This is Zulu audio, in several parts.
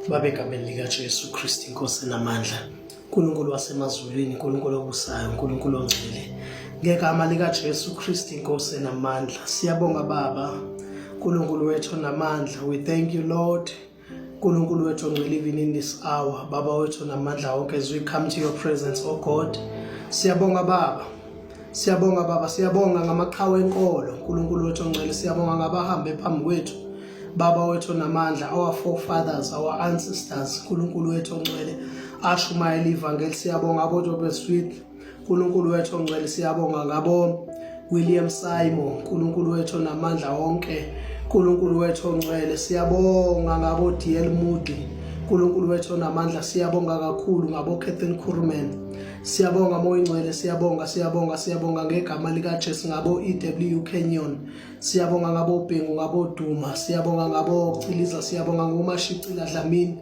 Baba egameni likaJesu Kristu inkosi enamandla uNkulunkulu wasemazulwini uNkulunkulu obusayo uNkulunkulu ongcwele ngegama likaJesu Kristu inkosi enamandla siyabonga baba uNkulunkulu wethu onamandla we thank you Lord uNkulunkulu wethu ongcwele even in this hour baba wethu onamandla wonke as we come to your presence oh God siyabonga baba Siyabonga baba, siyabonga ngamaqhawe enkolo, uNkulunkulu wethu ongcwele, siyabonga ngabahambe phambi kwethu. Baba wethu onamandla, our forefathers, our ancestors, uNkulunkulu wethu ongcwele, ashumayela ivangeli, siyabonga abo Joseph Smith, uNkulunkulu wethu ongcwele, siyabonga ngabo William Simon, uNkulunkulu wethu onamandla wonke, uNkulunkulu wethu ongcwele, siyabonga ngabo DL Moody, uNkulunkulu wethu onamandla, siyabonga kakhulu ngabo Catherine Kuhlman. Siyabonga Moya Ingcwele, siyabonga, siyabonga, siyabonga ngegama likaJesu ngabo EW Kenyon. Siyabonga ngabo Bhengu, ngabo Duma, siyabonga ngabo Ciliza, siyabonga ngoMashicila Dlamini.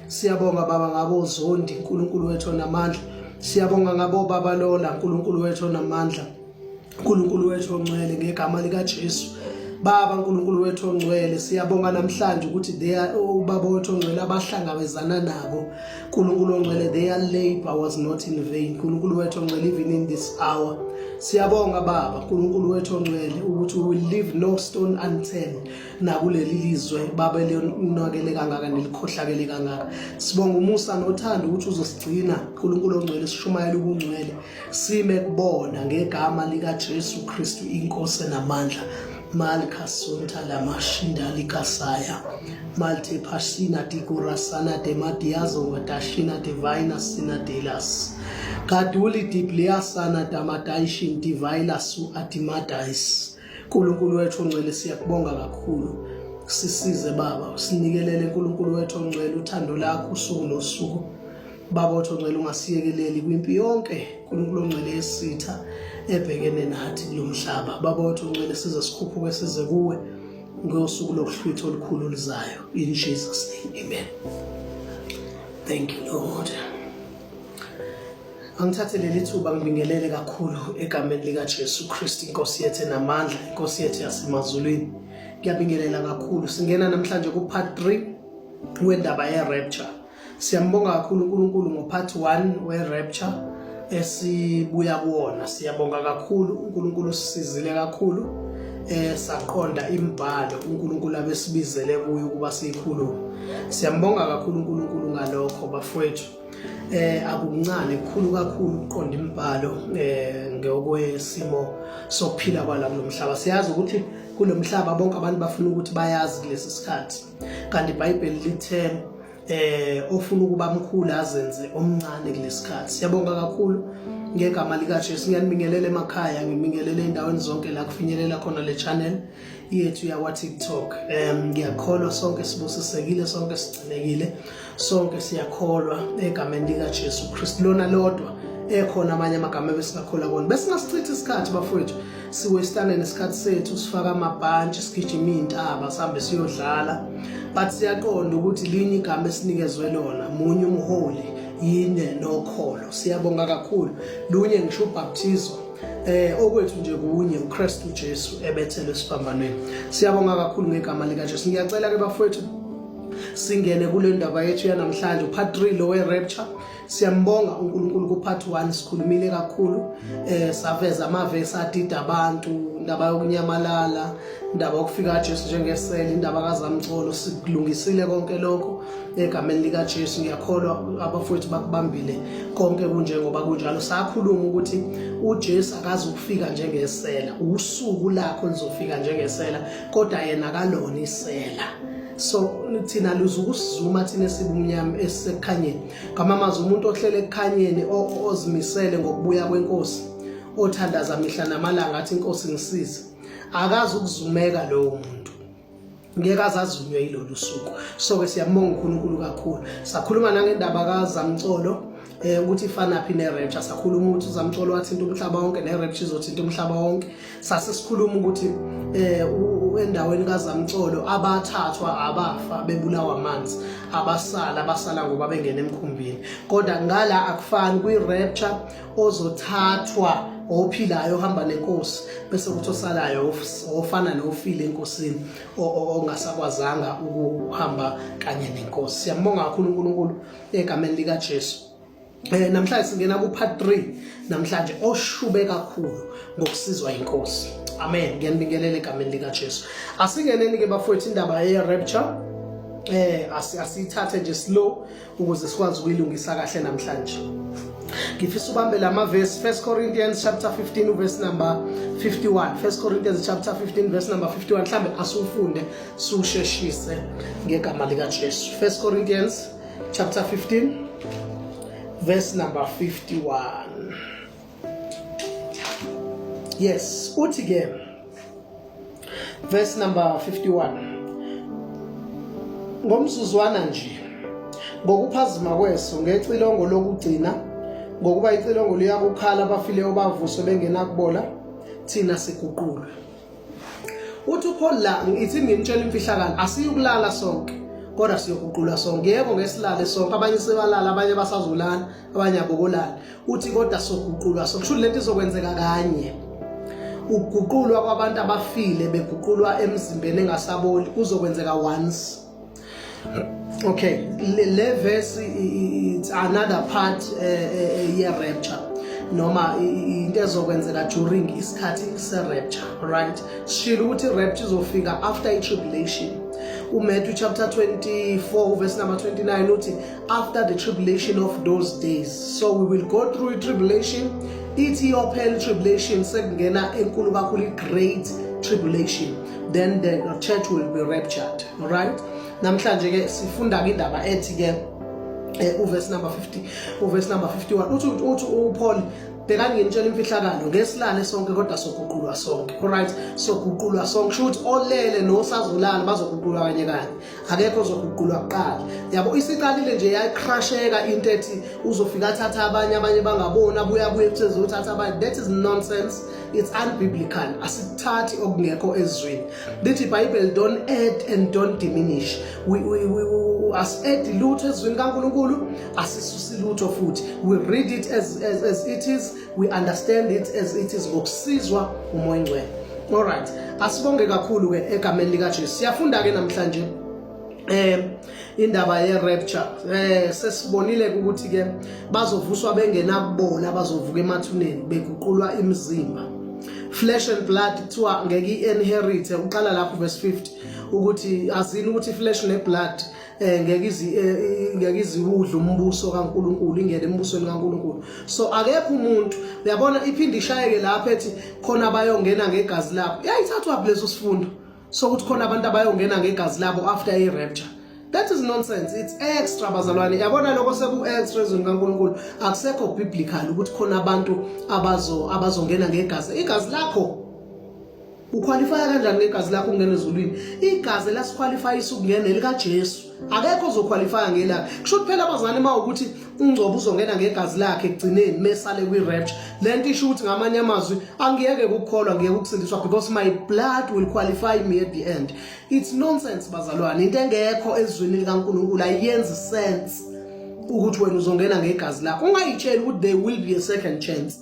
Siyabonga baba ngabo Zondi, uNkulunkulu wethu onamandla. Siyabonga ngabo baba Lola, uNkulunkulu wethu onamandla. uNkulunkulu wethu ongcwele ngegama likaJesu Baba uNkulunkulu wethu ongcwele siyabonga namhlanje ukuthi they are ubaba wethu ongcwele abahlangabezana nako uNkulunkulu ongcwele their labor was not in vain uNkulunkulu wethu ongcwele even in this hour siyabonga baba uNkulunkulu wethu ongcwele ukuthi we will leave no stone unturned nakuleli lizwe baba elinakele kangaka nelikhohlakele kangaka sibonga umusa nothando ukuthi uzosigcina uNkulunkulu ongcwele sishumayela ubungcwele Sime kubona ngegama likaJesu Kristu inkosi enamandla. Malka sunta la mashinda likasaya. Malte pasina dikurasana de madiazo wadashina divina sina delas. Kaduli dibliasana damadaishin divaila su adimadais. Nkulunkulu wethu ongcwele siyakubonga kakhulu. Sisize baba, usinikelele uNkulunkulu wethu ongcwele uthando lakho usuku nosuku. Baba othi ongcwele ungasiyekeleli kwimpi yonke uNkulunkulu ongcwele yesitha ebhekene nathi kulo mhlaba. Baba othi ongcwele size sikhuphuke size kuwe ngosuku lokuhlwitha olukhulu oluzayo. In Jesus name, amen. Thank you Lord. Angithathe leli thuba ngibingelele kakhulu egameni likaJesu Kristu inkosi yethu enamandla, inkosi yethu yasemazulwini. Ngiyabingelela kakhulu. Singena namhlanje ku part 3 wendaba ye rapture. Siyambonga kakhulu uNkulunkulu ngopart 1 we-rapture esibuya kuwona. Siyabonga kakhulu uNkulunkulu usisizile kakhulu eh saqonda imibhalo uNkulunkulu abesibizele kuyo ukuba siyikhulume. Siyambonga kakhulu uNkulunkulu ngalokho bafowethu. Eh akuncane kukhulu kakhulu ukuqonda imibhalo eh ngokwesimo sokuphila kwala kulomhlaba. Siyazi ukuthi kulomhlaba bonke abantu bafuna ukuthi bayazi kulesi sikhathi. Kanti iBhayibheli lithe eh ofuna ukuba mkhulu azenze omncane kulesikhathi siyabonga kakhulu ngegama likaJesu ngiyanibingelela emakhaya ngibingelele endaweni zonke la kufinyelela khona le channel yethu yakwa TikTok ngiyakholwa sonke sibusisekile sonke sigcinekile sonke siyakholwa egameni likaJesu Kristu lona lodwa ekhona amanye amagama ebesingakholwa kona besingasichitha isikhathi bafowethu siwestane nesikhathi sethu sifaka amabhantshi sigijima iy'ntaba sihambe siyodlala but siyaqonda ukuthi linye igama esinikezwe lona munye umholi yine nokholo siyabonga kakhulu lunye ngisho ubhaptizo eh okwethu nje kunye uKristu Jesu ebethelwe esiphambanweni siyabonga kakhulu ngegama likaJesu ngiyacela ke bafowethu singene kule ndaba yethu yanamhlanje part 3 lo we rapture Siyambonga uNkulunkulu ku part 1 sikhulumile kakhulu eh saveza amavesi adida abantu indaba yokunyamalala indaba yokufika kaJesu njengesele indaba kaZamcolo sikulungisile konke lokho egameni likaJesu ngiyakholwa abafowethu bakubambile konke kunjengoba kunjalo sakhuluma ukuthi uJesu akazi ukufika njengesela usuku lakho lizofika njengesela kodwa yena akalona isela so thina luzukusizuma thina esibumnyama esekukhanyeni Ngamamazi umuntu ohlele ekukhanyeni ozimisele ngokubuya kwenkosi othandaza mihla namalanga athi inkosi ngisize akazi ukuzumeka lowo muntu ngeke azazunywe yilolu suku so ke siyambonga uNkulunkulu kakhulu sakhuluma nangendaba kaZamcolo Ukuthi ifana phi ne-rapture. Sakhuluma ukuthi uzamcolo wathinta umhlaba wonke, ne-rapture izothinta umhlaba wonke. Sase sikhuluma ukuthi endaweni kaZamcolo abathathwa abafa bebulawa amanzi, abasala basala ngoba bengena emkhumbini. Kodwa ngala akufani, kwi-rapture ozothathwa ophilayo ohamba nenkosi, bese kuthi osalayo ofana nofile enkosini, ongasakwazanga ukuhamba kanye nenkosi. Siyambonga kakhulu uNkulunkulu egameni likaJesu. Namhlanje singena ku part 3 namhlanje oshube kakhulu ngokusizwa inkosi. Amen. Ngiyanibingelela egameni likaJesu. Asingeneni ke bafowethu indaba ye rapture. Asithathe nje slow ukuze sikwazi ukuyilungisa kahle namhlanje. Ngifisa ubambe lamavesi, 1 Corinthians chapter 15 verse number 51. 1 Corinthians chapter 15 verse number 51. Mhlambe asufunde susheshise ngegama lika Jesu. 1 Corinthians chapter 15 verse number 51. Yes, uthi ke verse number 51, ngomzuzwana nje, ngokuphazima kweso, ngecilongo lokugcina, ngokuba icilongo liyakukhala, abafileyo bavuswe bengenakubola, thina siguqulwe. Uthi uPaul la, ithi nginitshela imfihlakalo, asiyukulala sonke kodwa siyoguqulwa sonke. Yebo, ngesilale sonke, abanye sebalala, abanye basazolala, abanye abokolala. Uthi kodwa soguqulwa sonke. Kusho lento izokwenzeka kanye. Ukuguqulwa kwabantu abafile beguqulwa emzimbeni engasaboli kuzokwenzeka once. Okay, le verse, it's another part ye rapture, noma into ezokwenzeka during isikhathi se rapture, right? Sishilo ukuthi rapture izofika after i tribulation. uMatthew chapter 24 verse number 29 uthi after the tribulation of those days. So we will go through i tribulation. Ithi iyophela tribulation, sekungena enkulu kakhulu, i great tribulation, then the church will be raptured. All right, namhlanje ke sifunda ke indaba ethi ke uverse number 50, uverse number 51 uthi uPaul, bhekani nginitshela imfihlakalo, ngesilale sonke kodwa soguqulwa sonke. Alright, soguqulwa sonke. Kusho ukuthi olele nosazolala bazoguqulwa kanye kanye, akekho ozoguqulwa kuqala. Yabo, isiqalile nje yayicrasheka into ethi uzofika athatha abanye, abanye bangaboni, abuye abuye futhi ezothatha abanye. That is nonsense, it's unbiblical. Asithathi okungekho ezwini. Lithi iBhayibheli, "Don't add and don't diminish." We as add lutho ezwini kaNkulunkulu, asisusi lutho futhi. We read it as it is, we understand it as it is ngokusizwa uMoya oNgcwele. Alright, asibonge kakhulu ke egameni likaJesu. Siyafunda ke namhlanje indaba ye rapture. Sesibonile ukuthi ke bazovuswa bengenakubola, bazovuka emathuneni beguqulwa imizimba. Flesh and blood kuthiwa ngeke i-inherit. Uqala lapho verse 50 ukuthi azini ukuthi flesh ne blood ngeke iziwudla umbuso kaNkuluNkulu, ingene embusweni kaNkuluNkulu. So akekho umuntu, uyabona, iphinde ishayeke lapha ethi khona bayongena ngegazi labo. Yayithathwa leso sifundo sokuthi khona abantu abayongena ngegazi labo after i rapture. That is nonsense, it's extra bazalwane. Yabona lokho seku extra ezweni kaNkuluNkulu, akusekho biblical ukuthi khona abantu abazongena ngegazi. Igazi lakho, uqualifya kanjani ngegazi lakho ukungena ezulwini? Igazi lasiqualifyisa ukungena elikaJesu, akekho ozoqualifya ngelakhe. Kusho ukuthi phela abazali, uma ukuthi ungcobo uzongena ngegazi lakhe ekugcineni mesale kwi-rapture, lento isho ukuthi ngamanye amazwi angiyeke ukukholwa, ngiyeke ukusindiswa because my blood will qualify me at the end. It's nonsense bazalwane, into engekho ezwini likaNkulunkulu. Ayenzi sense ukuthi wena uzongena ngegazi lakho. Ungayitsheli ukuthi there will be a second chance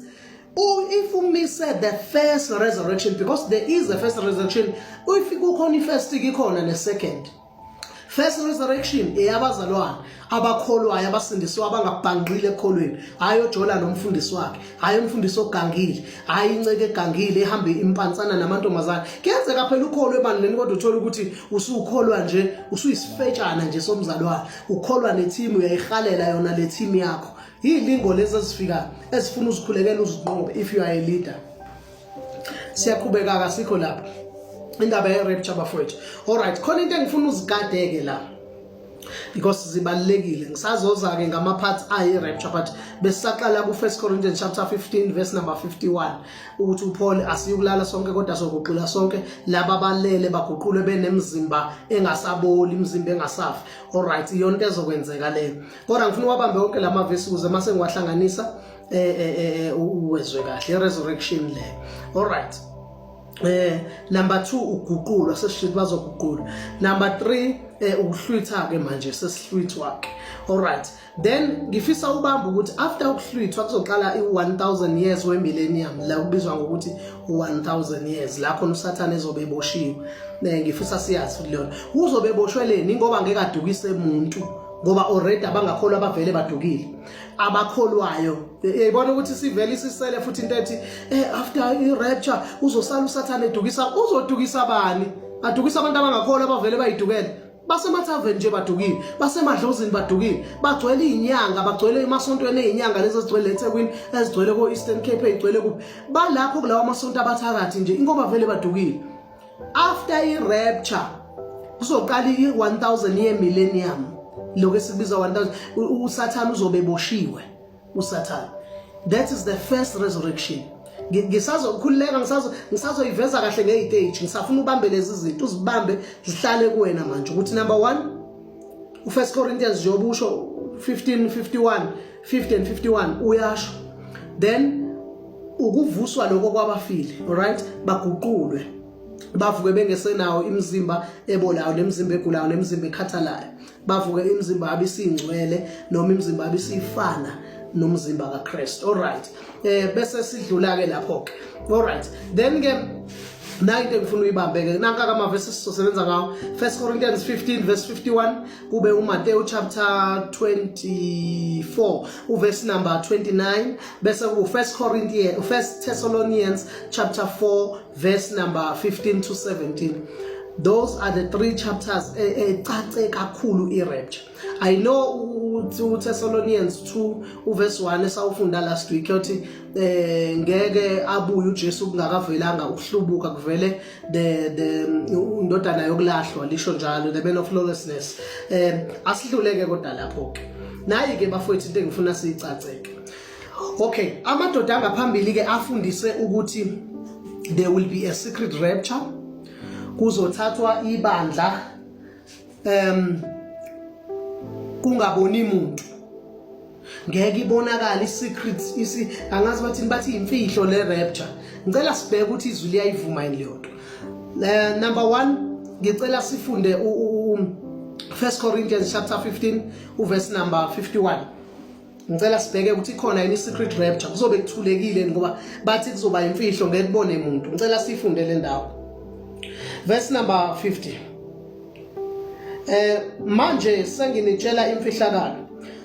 or if umise the first resurrection, because there is a first resurrection. If kukhona i-first, ikhona ne-second. First resurrection eyabazalwane abakholwayo, abasindisiwe, abangabhanqile ekholweni, hayi ojola nomfundisi wakhe, hayi umfundisi ogangile, hayi inceke egangile ehambe impansana namantombazane. Kuyenzeka phela ukholwe ebandleni kodwa uthole ukuthi usukholwa nje, usuyisifetshana nje somzalwane, ukholwa nethimu, uyayihalela yona le team yakho. Yilingo lezi ezifika ezifuna uzikhulekela, uzinqobe if you are a leader. Siyaqhubeka, kasikho lapha indaba ye-rapture bafowethu. Alright, khona into engifuna uzigadeke la. Because zibalulekile. Ngisazoza ke ngama parts ayi rapture, but besisaqala ku 1 Corinthians chapter 15 verse number 51 ukuthi uPaul, asiyukulala sonke kodwa soguqula sonke, laba balele baguqulwe benemizimba engasaboli, imizimba engasafi. Alright, iyona into ezokwenzeka leyo, kodwa ngifuna uwabambe wonke lama verse ukuze mase ngiwahlanganisa uwezwe kahle i-resurrection le. Alright, number 2, uguqulwa, sesishithi bazoguqulwa. Number 3, ukuhlwitha ke manje, sesihlwithwa ke. Alright, then ngifisa ubamba ukuthi after ukuhlwithwa kuzoqala i-1000 years we-millennium, la kubizwa ngokuthi 1000 years, la khona uSathane ezobe eboshiwe. Ngifisa siyazi futhi leyo uzobe eboshwe leni, ngoba ngeke adukise umuntu, ngoba already abangakholwa abavele badukile. Abakholwayo, uyayibona ukuthi sivele isisele futhi into ethi after i-rapture uzosala uSathane edukisa. Uzodukisa bani? Adukisa abantu abangakholwa abavele bayidukele, basemathaveni nje badukile, basemadlozini badukile, bagcwele iy'nyanga, bagcwele emasontweni ey'nyanga lezi ezigcwele eThekwini, ezigcwele ko-Eastern Cape, ey'gcwele kuphi, balapho kulawo masonto abathakathi nje, ingoba vele badukile. After i-rapture kuzoqala i-1000 year millennium, lokho esikubiza 1000. USathane uzobe eboshiwe uSathane. That is the first resurrection. Ngisazokhululeka, ngisazoyiveza kahle ngey'stage. Ngisafuna ubambe lezi zinto, uzibambe zihlale kuwena manje, ukuthi number 1, u-1 Corinthians njengoba usho 15 51, 50 and 51 uyasho, then ukuvuswa lokho kwabafile, alright, baguqulwe, bavuke bengesenawo imizimba ebolayo nemizimba egulayo nemizimba ekhathalayo, bavuke imizimba yabo isingcwele noma imizimba yabo isifana nomzimba kaKristu. Alright, bese sidlula ke lapho ke. Alright, then ke nayi into engifuna uyibambe ke, nanka kama verses sizosebenza ngawo: 1 Corinthians 15 verse 51, kube uMateyu chapter 24 uverse number 29, bese ku 1 Corinthians, 1 Thessalonians chapter 4 verse number 15 to 17. Those are the three chapters ecace kakhulu i-rapture. I know uThessalonians 2 uverse 1 esawufunda last week uthi ngeke abuye uJesu kungakavelanga ukuhlubuka, kuvele the indodana yokulahlwa, lisho njalo, the man of lawlessness. Asidluleke kodwa lapho ke. Nayi ke bafowethu into engifuna siyicaceke. Okay, amadoda angaphambili ke afundise ukuthi there will be a secret rapture, kuzothathwa ibandla kungaboni umuntu, ngeke ibonakala i-secret isi, angazi bathini, bathi imfihlo le rapture. Ngicela sibheke ukuthi izwi liyayivuma yini leyo nto. Number 1, ngicela sifunde u 1 Corinthians chapter 15 uverse number 51. Ngicela sibheke ukuthi ikhona yini i-secret rapture, kuzobe kuthulekile ngoba bathi kuzoba imfihlo, ngeke kubone umuntu. Ngicela sifunde le ndawo, verse number 50. Manje senginitshela imfihlakalo: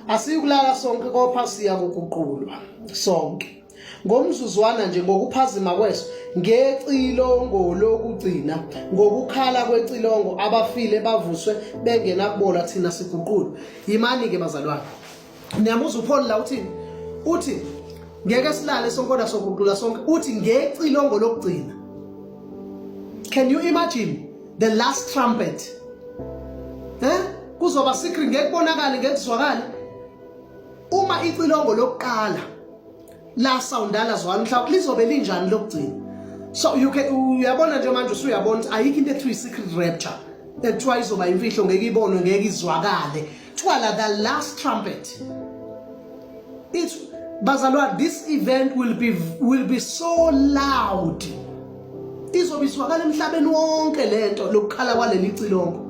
asiyikulala sonke, kopha siya kuguqulwa sonke, ngomzuzwana nje, ngokuphazima kweso, ngecilongo lokugcina, ngokukhala kwecilongo, abafile bavuswe bengenakubola, thina siguqulwe. Yimani ke bazalwane, niyamuzwa uPaul la uthini? Uthi ngeke silale sonke kodwa soguqula sonke. Uthi ngecilongo lokugcina. Can you imagine the last trumpet? Kuzoba secret, ngeke kubonakale, ngeke kuzwakale. Uma icilongo lokuqala la soundala zwana, mhlawumbe lizobe linjani lokugcina? So you can, uyabona nje manje, usuyabona ukuthi ayikho into ethiwa secret rapture ekuthiwa izoba imfihlo, ngeke ibonwe, ngeke izwakale. Kuthiwa la the last trumpet, it's, bazalwane, this event will be so loud, izobe izwakala emhlabeni wonke lento lokukhala kwaleli cilongo.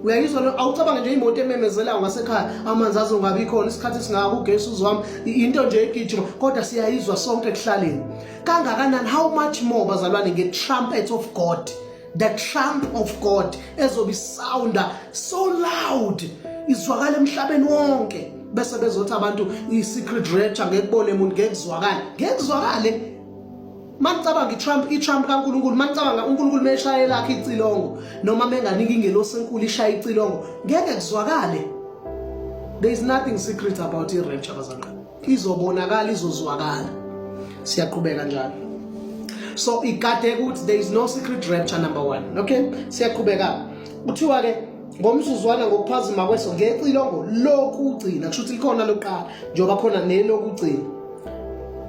Uyayizwa lo? Awucabange nje imoto ememezelayo ngasekhaya, amanzi azongabi khona isikhathi esingaka, ugesi uzwami, into nje egijima, kodwa siyayizwa sonke ekuhlaleni. Kangakanani, how much more bazalwane nge-trumpet of God, the trump of God ezobe isounda so loud, izwakala emhlabeni wonke, bese bezothi abantu i-secret rapture, ngeke kubone umuntu, ngeke kuzwakale, ngeke kuzwakale. Manicabanga itrump, itrump kaNkuluNkulu, manicabanga uNkulunkulu meshaya lakhe icilongo noma menganika ingelosi enkulu ishaya icilongo, ngeke kuzwakale? There is nothing secret about i-rapture, bazalwane. Izobonakala, izozwakala. Siyaqhubeka njalo. So igade ukuthi there is no secret rapture, number 1. Okay, siyaqhubeka. Kuthiwa ke Ngomzuzwana ngokuphazima kweso ngecilongo lokugcina, kusho ukuthi likhona lokuqala njengoba khona nelokugcina.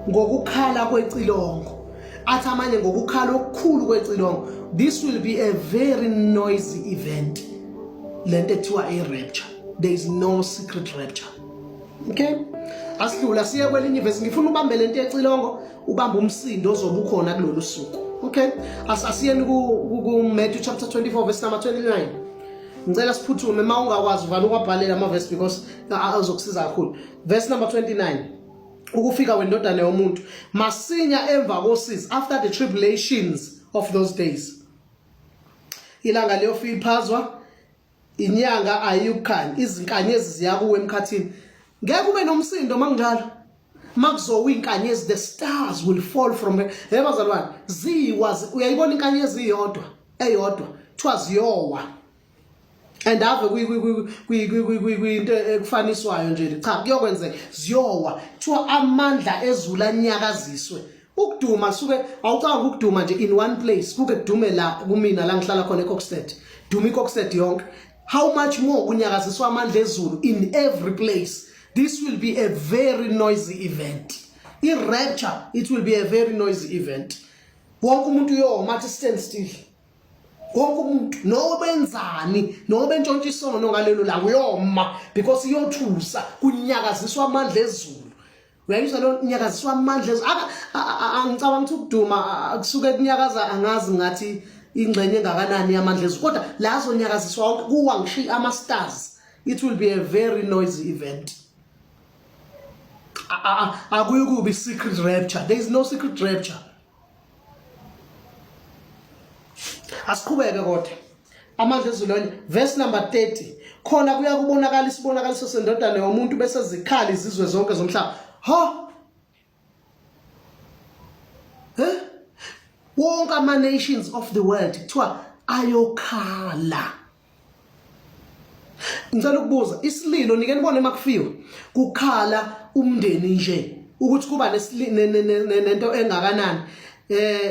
Ngokukhala kwecilongo, athi amanye ngokukhala okukhulu kwecilongo. This will be a very noisy event. Lento ekuthiwa i-rapture. There is no secret rapture. Okay? Asidlula siye kwelinye ivesi. Ngifuna ubambe lento yecilongo, ubambe umsindo ozobe ukhona kulolu suku. Okay? Asiyeni ku Matthew chapter 24 verse number 29. Ngicela siphuthume, uma ungakwazi uvale ukwabhalela ama verse because azokusiza kakhulu. Verse number 29. Ukufika kwendodana yomuntu masinya emva kosizi, after the tribulations of those days. Ilanga liyofiphazwa, inyanga ayiyukukhanya, izinkanyezi ziyakuwa emkhathini. Ngeke kube nomsindo makunjalo. Makuzowa inkanyezi, the stars will fall from hey bazalwane, ziwa, uyayibona inkanyezi iyodwa eyodwa kuthiwa ziyowa. And ave kwinto ekufaniswayo nje, cha, kuyokwenzeka ziyowa. Kuthiwa amandla ezulu anyakaziswe. Ukuduma suke awucanga ukuduma nje in one place, kuke kudume la kumina la ngihlala khona eKokstad, duma iKokstad yonke. How much more kunyakaziswa amandla ezulu in every place. This will be a very noisy event. I-rapture, it will be a very noisy event. Wonke umuntu uyoma athi stand still. Wonke umuntu nobenzani nobentshontsha isono ngalelo langa uyoma, because iyothusa, kunyakaziswa amandla ezulu. Uyayizwa lo nyakaziswa amandla ezulu. Angicabanga ukuthi ukuduma kusuke kunyakaza, angazi ngathi ingxenye engakanani yamandla ezulu, kodwa lazo nyakaziswa wonke, kuwa ngisho ama stars. It will be a very noisy event. Akuyukubi secret rapture. There is no secret rapture. Asiqhubeke kodwa. Amandla ezulwini, verse number 30. Khona kuyakubonakala isibonakaliso sendodana yomuntu, bese zikhali izizwe zonke zomhlaba. Ha? Eh? Wonke ama nations of the world kuthiwa ayokhala. Ngicela ukubuza, isililo nike nibone makufiwe kukhala umndeni nje ukuthi kuba nento engakanani?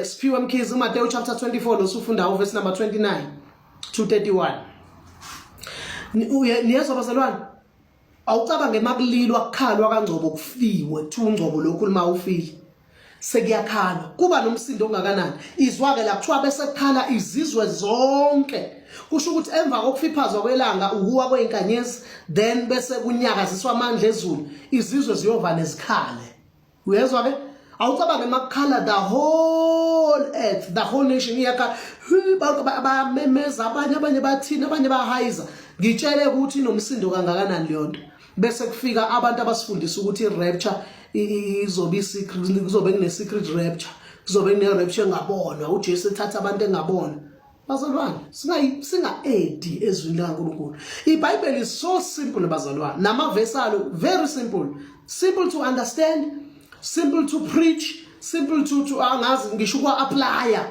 Siphiwe Mkhize, uMateyu chapter 24 lo sufunda verse number 29 to 31. Niyezwa bazalwane? Awucabange makulilwa kukhalwa kaNgcobo kufiwe, kuthiwa uNgcobo lo khuluma ufile. Sekuyakhala, kuba nomsindo ongakanani? Izwa-ke la kuthiwa bese kukhala izizwe zonke. Kusho ukuthi emva kokufiphazwa kwelanga, ukuwa kwey'nkanyezi, then bese kunyakaziswa amandla ezulu, izizwe ziyovane zikhale. Uyezwa-ke? Awucabange makukhala the whole earth, the whole nation iyakhala, bayamemeza abanye, abanye bathini, abanye bayahayiza. Ngitshele ukuthi inomsindo kangakanani leyo nto. Bese kufika abantu abasifundisa ukuthi i-rapture izobe i-secret, kuzobe kune-secret rapture, kuzobe kune-rapture engabonwa, uJesu ethatha abantu engabonwa. Bazalwane, singa-edi ezwini likaNkulunkulu. IBhayibheli is so simple bazalwane, namavesi alo very simple, simple to understand, simple to preach, simple to angazi ngisho ukwa-applya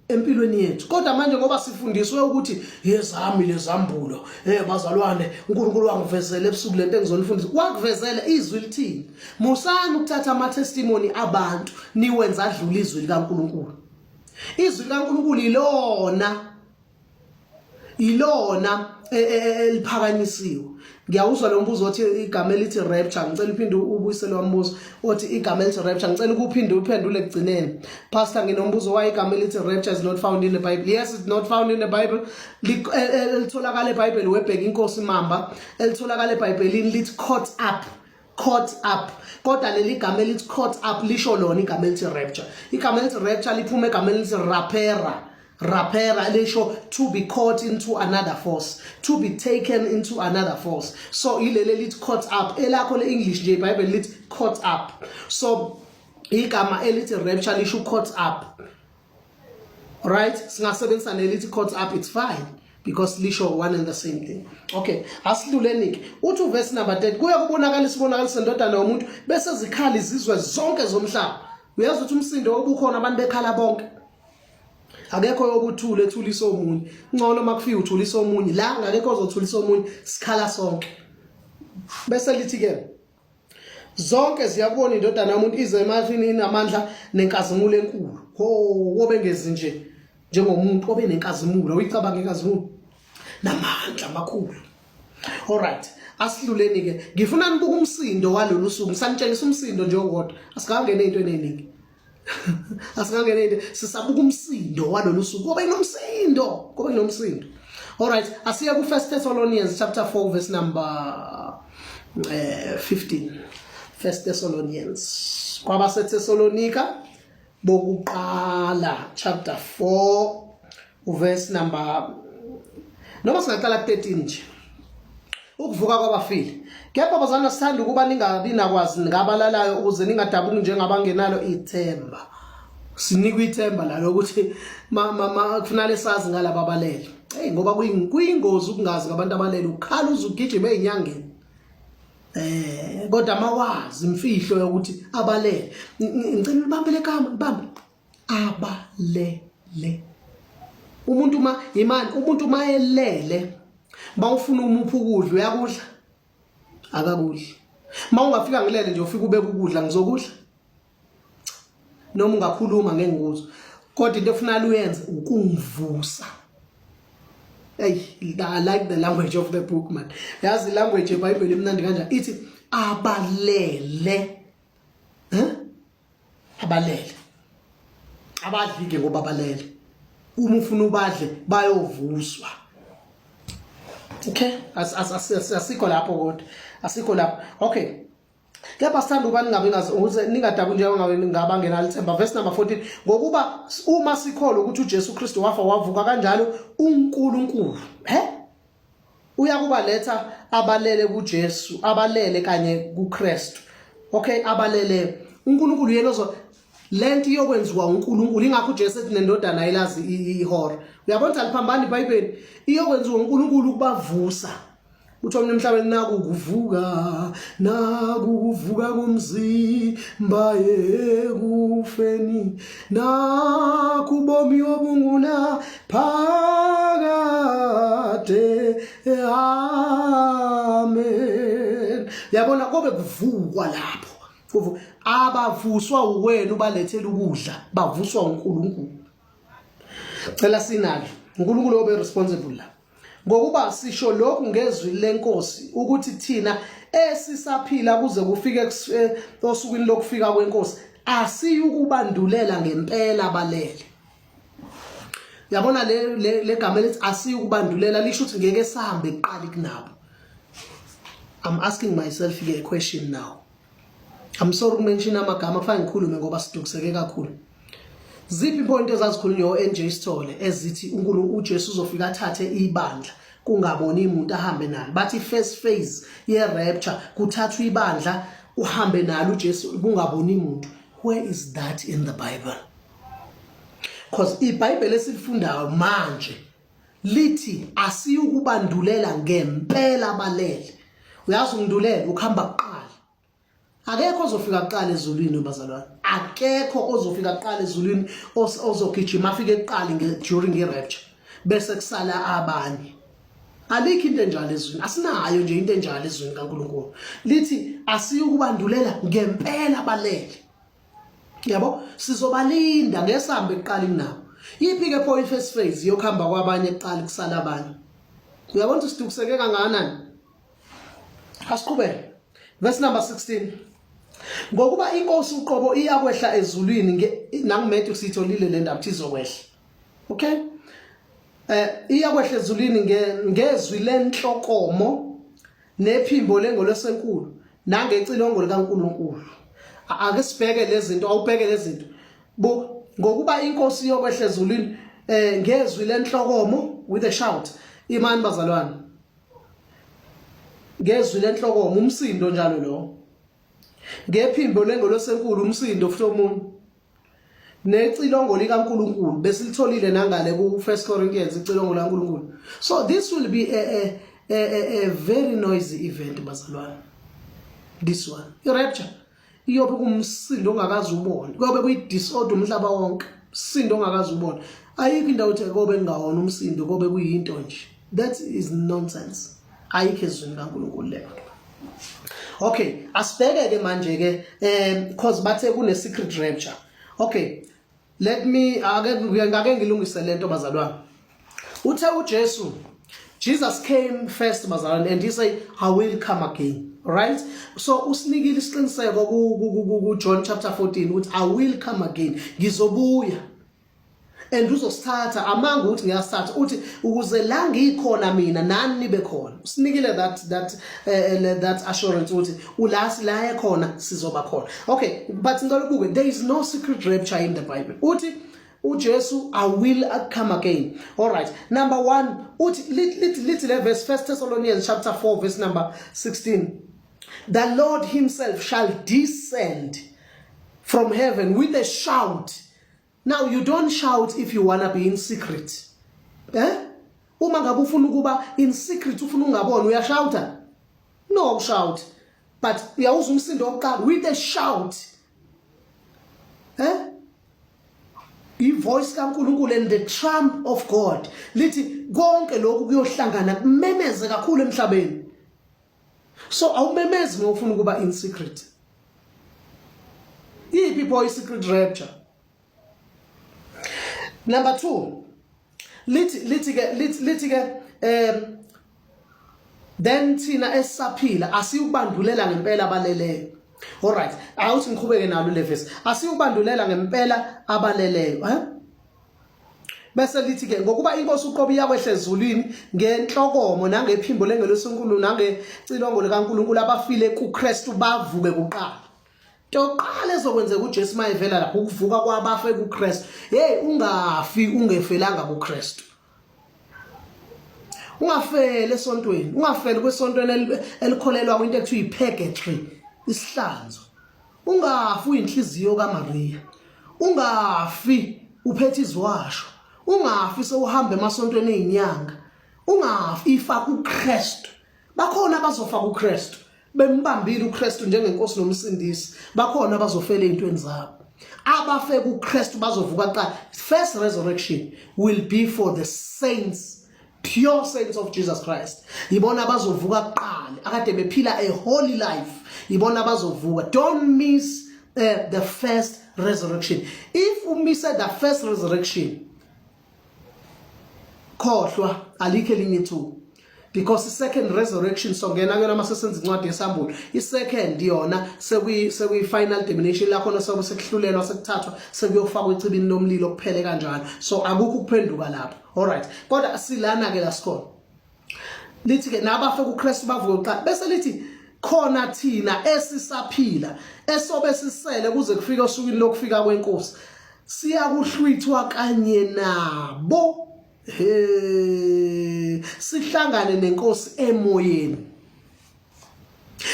empilweni yethu. Kodwa manje ngoba sifundiswe ukuthi yezami lezambulo, bazalwane, uNkulunkulu wangivezela ebusuku lento engizonifundisa, wakuvezela izwi lithini? Musani ukuthatha ama testimony abantu niwenza adlula izwi likaNkulunkulu. Izwi likaNkulunkulu ilona eliphakanyisiwe. Ngiyawuzwa lo mbuzo othi igama elithi rapture, ngicela uphinde ubuyisele wambuzo othi igama elithi rapture, ngicela ukuphinde uphendule ekugcineni. Pastor, nginombuzo, why igama elithi rapture is not found in the Bible? Yes, it's not found in the Bible. Elitholakala eBhayibheli webheka inkosi Mamba, elitholakala eBhayibhelini lithi caught up. Caught up, kodwa leli gama elithi caught up lisho lona igama elithi rapture. Igama elithi rapture liphuma egameni elithi rapera. Rapera lisho to be caught into another force, to be taken into another force. So ileli elithi caught up, elakho le English nje iBhayibheli lithi caught up. So igama elithi rapture lisho caught up, right? Singasebenzisa nelithi caught up, it's fine because lisho one and the same thing. Okay, asidluleni ke. Uthi uverse number 30, kuya kubonakala isibonakaliso sendodana yomuntu, bese zikhala izizwe zonke zomhlaba. Uyazi ukuthi umsindo obukhona abantu bekhala bonke, akekho yokuthula ethulisa omunye. Ngcono makufika uthulisa omunye la, ngakekho ozothulisa omunye, sikhala sonke. Bese lithi ke zonke ziyakubona indodana yomuntu ize emafini inamandla nenkazimulo enkulu. Ho, wobe ngezi nje njengomuntu obe nenkazimulo, uyicabanga inkazimulo. Namandla amakhulu. Alright, asidluleni ke. Ngifuna nibuke umsindo walolu suku. Ngisanitshengisa umsindo nje owodwa. Asikangene into eningi. Asikangene into, sisabuka umsindo walolu suku. Kobe kunomsindo, kobe kunomsindo. Alright, asiye ku 1 Thessalonians chapter 4 verse number 15. 1 Thessalonians. KwabaseThessalonika bokuqala chapter 4 uverse number, noma singaqala ku-13 nje, ukuvuka kwabafile. Kepha bazalwane, sithanda ukuba ningabi nakwazi ngabalalayo, ukuze ningadabuki njengabangenalo ithemba. Sinikwa ithemba la lokuthi ma kufanele sazi ngalaba abalele. Hey, ngoba kuyingozi ukungazi ngabantu abalele, ukhala uze ugijime ezinyangeni. Kodwa mawazi imfihlo yokuthi abalele. Ngicela ulibambe legama, libambe. Abalele. Umuntu ma imani, umuntu mayelele, bawufuna umupha ukudla, uyakudla? Akakudli. Mawungafika ngilele nje, ufika ubeka ukudla, ngizokudla? Noma ungakhuluma ngeke ngikuzwe. Kodwa into efunala uyenze ukungivusa. Hey, I like the language of the book, man. Yazi language yeBhayibheli imnandi kanjani? Ithi abalele. Huh? Abalele. Abadli ke ngoba balele. Uma ufuna ubadle, bayovuswa. Okay, asikho lapho, kodwa asikho lapho. Okay. Kepha sithanda ukuba ningabi ngazi ukuze ningadabuki njengoba ngabangenalo ithemba. Verse number 14. Ngokuba uma sikholwa ukuthi uJesu Kristu wafa wavuka kanjalo, uNkulunkulu he uyakubaletha abalele kuJesu, abalele kanye kuKristu. Okay, abalele uNkulunkulu yena ozo lento iyokwenziwa uNkulunkulu. Ingakho uJesu ethi nendodana ayilazi ihora. Uyabona ukuthi aliphambani iBhayibheli. Iyokwenziwa uNkulunkulu ukubavusa. Uthi omnye emhlabeni, naku kuvuka, naku kuvuka komzimba ekufeni, nakhu bomi obunguna phakade, amen. Yabona, kobe kuvukwa lapho. Abavuswa uwena ubalethela ukudla, bavuswa uNkulunkulu. Cela sinake, uNkulunkulu obe responsible la. Ngokuba sisho lokhu ngezwi lenkosi, ukuthi thina esisaphila kuze kufike osukwini lokufika kwenkosi asiyukubandulela ngempela balele. Yabona le legama elithi asiyukubandulela lisho ukuthi ngeke sihambe kuqala kunabo. I'm asking myself a question now. I'm sorry ukumention amagama, kufanele ngikhulume ngoba sidukiseke kakhulu. Ziphi point ezazikhulunywa o-NJ Sithole ezithi uNkulunkulu uJesu uzofika athathe ibandla kungaboni umuntu, ahambe nalo? Bathi first phase ye rapture kuthathwa ibandla, uhambe nalo uJesu kungaboni umuntu. Where is that in the Bible? Because iBhayibheli esilifundayo manje lithi asiyukubandulela ngempela balele. Uyazi, ungidulela ukuhamba kuqala. Akekho ozofika kuqala ezulwini, bazalwane. Akekho ozofika kuqala ezulwini, ozogijima afike kuqala during i-rapture bese kusala abanye. Alikho into enjalo ezwini, asinayo nje into enjalo ezwini kaNkulunkulu. Lithi asiyukubandulela ngempela balele. Yabo, sizobalinda ngesambe kuqala kunabo. Yiphi ke pho i-first phase yokuhamba kwabanye kuqala kusala abanye? Uyabona ukuthi sidukiseke kangakanani? Asiqhubeke. Verse number 16. Ngokuba inkosi uqobo iyakwehla ezulwini. NanguMatthew sitholile le ndaba ukuthi izokwehla. Okay, iyakwehla ezulwini ngezwi lenhlokomo nephimbo lengelosi enkulu nangecilongo likaNkulunkulu. Ake sibheke lezi zinto, awubheke lezi zinto. Bu ngokuba inkosi yokwehla ezulwini ngezwi lenhlokomo, with a shout. Imani bazalwane. Ngezwi lenhlokomo, umsindo njalo lo. Ngephimbo lengelosi enkulu, umsindo futhi omunye. Necilongo likaNkulunkulu besilitholile nangale ku 1 Corinthians, icilongo likaNkulunkulu. So this will be a very noisy event, bazalwane. This one, i-rapture, iyobe kumsindo ongakaze ubone. Kuyobe kuyi-disorder umhlaba wonke, umsindo ongakaze ubone. Ayikho indawo ethi kobe kungawona umsindo, kobe kuyinto nje. That is nonsense, ayikho ezwini kaNkulunkulu leyo. Okay, asibheke ke manje ke, cause bathe kune secret rapture. Okay, let me ake ngake ngilungise lento, bazalwane. Uthe uJesu Jesus came first bazalwane and he said I will come again. Right? So usinikile isiqiniseko ku John chapter 14 ukuthi I will come again. Ngizobuya. And uzosithatha amanga ukuthi ngiyasithatha uthi ukuze la ngikhona mina nani nibe khona. Usinikile that assurance ukuthi ulasi la ekhona sizoba khona. Okay, but ngicela ubuke there is no secret rapture in the Bible. Uthi uJesu I will come again. All right. Number 1 uthi lithi le verse 1 Thessalonians chapter 4 verse number 16. The Lord himself shall descend from heaven with a shout. Now you don't shout if you wanna be in secret. Eh? Uma ngabe ufuna ukuba in secret ufuna ungabona uyashouta? No shout. But uyawuzwa umsindo wokuqala with a shout. Eh? Ivoice kaNkuluNkulu and the trump of God lithi konke lokhu kuyohlangana kumemeze kakhulu emhlabeni. So awumemezi uma ufuna ukuba in secret. Iphi pho i-secret rapture? Number 2 lithi ke then thina esisaphila asiyukubandulela ngempela abaleleyo. Alright, awuthi ngiqhubeke nalo le verse. Asiyukubandulela ngempela abaleleyo, eh? Bese lithi ke ngokuba inkosi uqobo iyakwehla ezulwini ngenhlokomo nangephimbo lengelosi enkulu nangecilongo likaNkulunkulu abafile kuKristu bavuke kuqala. Toqala ezokwenzeka uJesu mayevela lapho ukuvuka kwabafe kuKristu. Hey ungafi ungefelanga kuKristu. Ungafeli esontweni, ungafeli kwesontweni elikholelwa kwinto ekuthiwa i-purgatory, isihlanzo. Ungafi uyinhliziyo kaMaria. Ungafi uphethe iziwasho. Ungafi sewuhamba emasontweni ezinyanga. Ungafi ifa kuKristu. Bakhona abazofa kuKristu. Bembambile uKristu njengenkosi nomsindisi. Bakhona abazofela ezintweni zabo. Abafe kuKristu bazovuka kuqala. First resurrection will be for the saints, pure saints of Jesus Christ. Yibona abazovuka kuqala akade bephila a holy life. Yibona abazovuka. Don't miss the first resurrection. If you miss the first resurrection, khohlwa alikho elinye ithuba, because i-second resurrection songena kuyona mase senza incwadi yesambulo. I-second yona sekuyi final termination la khona sobe sekuhlulelwa sekuthathwa sekuyofakwa echibini lomlilo kuphele kanjalo. So akukho ukuphenduka lapho. Alright, kodwa silana ke la sikhona. Lithi ke nabafe kuKristu bavuke kuqala, bese lithi khona thina esisaphila esobe sisele kuze kufike osukwini lokufika kwenkosi siyakuhlwithwa kanye nabo, he, sihlangane nenkosi emoyeni.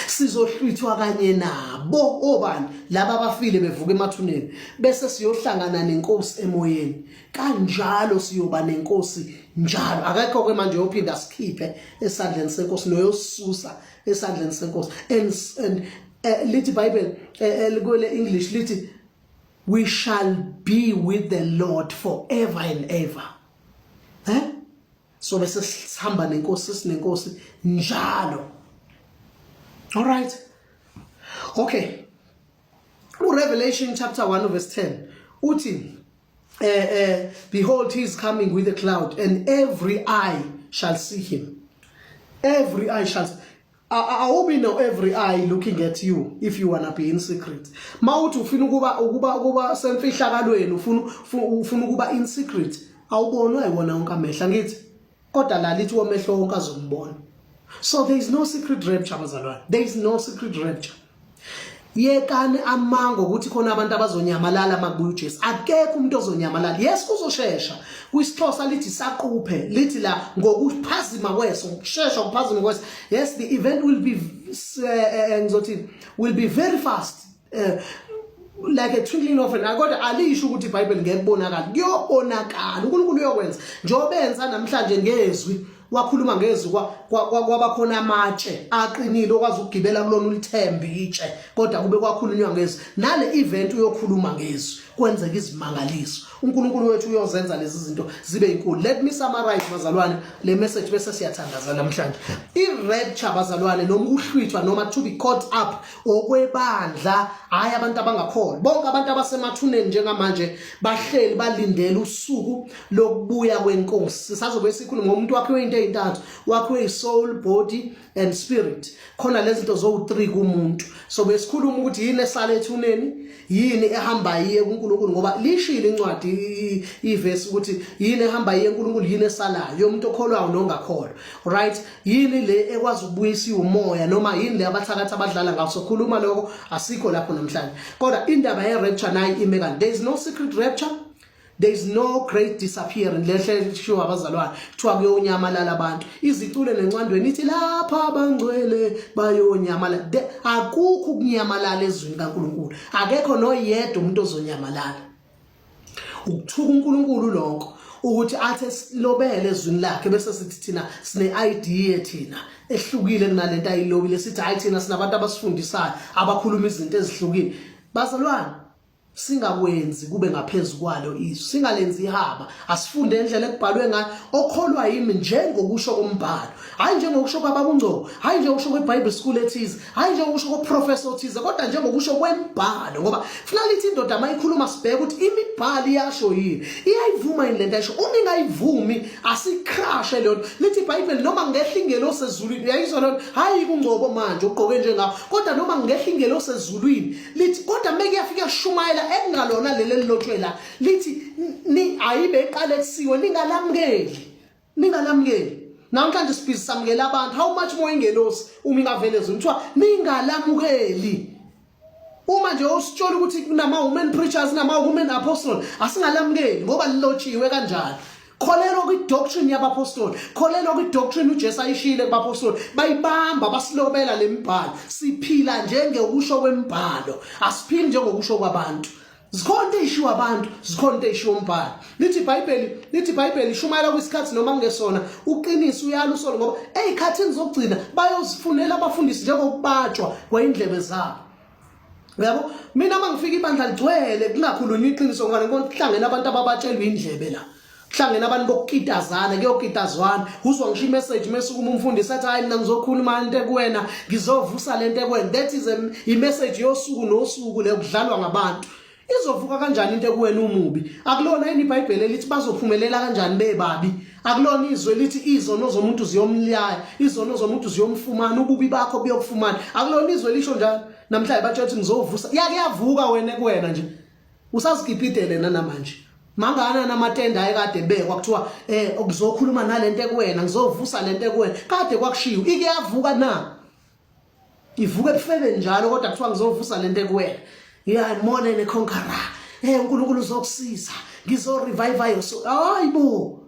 Sizohlwithwa kanye nabo. Obani laba abafile bevuka emathuneni? Bese siyohlangana nenkosi emoyeni, kanjalo siyoba nenkosi njalo. Akekho ke manje yophinda sikhiphe esandleni senkosi noyosusa esandleni senkosi. And lithi Bible elikule English lithi we shall be with the Lord forever and ever, eh. So bese sihamba nenkosi, sinenkosi njalo. All right, okay. uRevelation chapter 1 verse 10 uthi behold, he is coming with a cloud and every eye shall see him. Every eye shall. Awubi no every eye looking at you if you wanna be in secret. Mawuthi ufuna ukuba semfihlakalweni, ufuna ukuba in secret, awubonwa ayiwona wonke amehla ngithi, kodwa la lithi womehlo wonke azombona. So there is no secret rapture, bazalwane. There is no secret rapture. Yekani amango ukuthi khona abantu abazonyamalala makubuya uJesu. Akekho umuntu ozonyamalala. Yes, kuzoshesha. KwisiXhosa lithi saquphe, lithi la ngokuphazima kweso, ngokushesha ukuphazima kweso. Yes, the event will be ngizothi will be very fast, like a twinkling of an eye, kodwa alisho ukuthi iBhayibheli ngeke kubonakala. Kuyobonakala. uNkulunkulu uyokwenza njengoba enza namhlanje ngezwi. Wakhuluma ngezwi kwaba khona amatshe aqinile okwazi ukugibela kulona ulithembe itshe, kodwa kube kwakhulunywa ngezwi. Nale event uyokhuluma ngezwi. Kwenzeka izimangaliso. uNkulunkulu wethu uyozenza lezi zinto zibe inkulu. Let me summarize, bazalwane, le message, bese siyathandaza namhlanje. I-rapture, bazalwane, noma ukuhlwithwa noma to be caught up, okwebandla, hayi abantu abangakholwa. Bonke abantu abasemathuneni njengamanje bahleli balindele usuku lokubuya kwenkosi. Sisazobe sikhuluma ngomuntu wakhiwe into ezintathu, wakhiwe i-soul, body and spirit. Khona lezi zinto zowu-3 kumuntu. So besikhuluma ukuthi yini esala ethuneni, yini ehamba iye kuNkulunkulu, ngoba lishilo incwadi, ivesi, ukuthi yini ehamba iye kuNkulunkulu, yini esalayo yomuntu okholwayo nongakholwa, right? Yini le ekwazi ukubuyisa umoya, noma yini le abathakathi abadlala ngaso? Sokhuluma lokho, asikho lapho namhlanje. Kodwa indaba ye-rapture nayi ime kanti there is no secret rapture, there is no great disappearing. Lehle shiwo abazalwane, kuthiwa kuyonyamalala abantu, izicule nencwandweni ithi lapha abangcwele bayonyamalala. Akukho ukunyamalala ezwini kaNkulunkulu, akekho noyedwa umuntu ozonyamalala. Ukuthuka uNkulunkulu lokho ukuthi athi esilobele ezwini lakhe bese sithi thina sine idea thina ehlukile kunalento ayilobile, sithi hayi, thina sinabantu abasifundisayo abakhuluma izinto ezihlukile. Bazalwane, singakwenzi kube ngaphezulu kwalo izwi, singalenzi ihaba. Asifunde indlela ekubhalwe ngayo. Okholwa yimi njengokusho kombhalo, hayi njengokusho kwabakungcobo, hayi njengokusho kweBible school ethize, hayi njengokusho koprofessor othize, kodwa njengokusho kwembhalo, ngoba funa lithi indoda mayikhuluma sibheke ukuthi imibhalo iyasho yini, iyayivuma yini lento ayisho. Uma ingayivumi, asicrashe leyo nto. Lithi iBhayibheli noma ngehla ingelosi ezulwini, uyayizwa leyo nto? Hayi kungcobo manje ugqoke njengawo, kodwa noma ngehla ingelosi ezulwini, lithi kodwa meke yafika yashumayela ekungalona leli elilotshwe la, lithi ni ayibe eqalekisiwe, ningalamukeli, ningalamukeli. Namhlanje sibhizi samukela abantu, how much more ingelosi uma ingavele ezulwini? Kuthiwa ningalamukeli. Uma nje usitshela ukuthi kunama women preachers, nama women apostle, asingalamukeli ngoba lilotshiwe kanjalo. Kholelwa kwi-doctrine yabapostoli, kholelwa kwi-doctrine uJesu ayishiyile kubapostoli. Bayibamba, basilobela le mibhalo. Siphila njengokusho kwembhalo, asiphili njengokusho kwabantu. Zikhona into eyishiwo abantu, zikhona into eyishiwo umbhalo. Lithi iBhayibheli, lithi iBhayibheli, ishumayela kwisikhathi noma kungesona uqinisa, uyala, usolo, ngoba ey'khathini zokugcina bayozifunela abafundisi njengokubatshwa kwey'ndlebe zabo. Uyabo, mina uma ngifika ibandla ligcwele kungakhulunywa iqiniso, ngoba kuhlangene abantu ababatshelwa indlebe la, kuhlangene abantu bokukitazana, kuyokitazwana. Uzwa ngisho imessage mesukuma umfundisi athi, "Hayi, mina ngizokhuluma into ekuwena, ngizovusa lento ekuwena." That is i-message yosuku nosuku leyo, kudlalwa ngabantu. Izovuka kanjani into ekuwena umubi? Akulona yini iBhayibheli elithi bazophumelela kanjani bebabi? Akulona izwe lithi izono zomuntu ziyomlaya, izono zomuntu ziyomfumana, ububi bakho buyokufumana? Akulona izwe lisho njalo? Namhlanje batshela ukuthi ngizovusa, yake yavuka wena kuwena nje? Usazikipitele namanje mangana namatenda ayekade bekwa, kuthiwa ngizokhuluma nalento ekuwena, ngizovusa lento ekuwena, kade kwakushiwo, ike yavuka na? Ivuka ebufebeni njalo, kodwa kuthiwa ngizovusa lento ekuwena. You are more than a conqueror, uNkulunkulu uzokusiza, ngizo revive yo. So hayibo,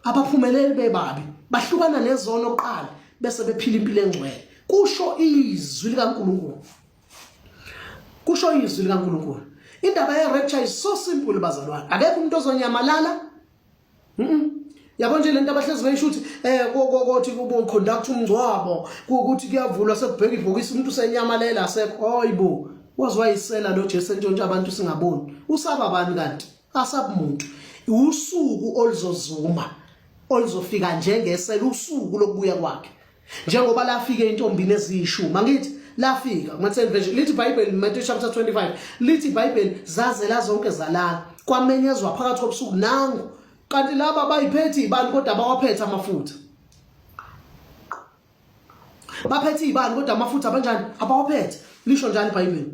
abaphumeleli bebabi. Bahlukana nezono kuqala bese bephila impilo engcwele. Kusho izwi likaNkulunkulu, kusho izwi likaNkulunkulu. Indaba ye-rapture is so simple, bazalwane. Akekho umuntu ozonyamalala. Yabo nje lento abahlezi beyisho ukuthi kothi kubo conduct umngcwabo, ukuthi kuyavulwa, sekubheka ibhokisi, umuntu usenyamalela, sekho. Hayibo, wazwayisela lo Jesu entshontsha abantu singaboni. Usaba bani kanti? Asabumuntu. Usuku oluzozuma, oluzofika njengesela, usuku lokubuya kwakhe, njengoba lafika entombini eziyishumi. Angithi lafika kuma-10 version? Lithi iBhayibheli, Matthew chapter 25, lithi iBhayibheli zazela zonke zalala. Kwamenyezwa phakathi kobusuku, "Nangu!" Kanti laba bayiphethe ibani kodwa bawaphethe amafutha? Baphethe ibani kodwa amafutha abanjani? Abawaphethe. Lisho njalo iBhayibheli,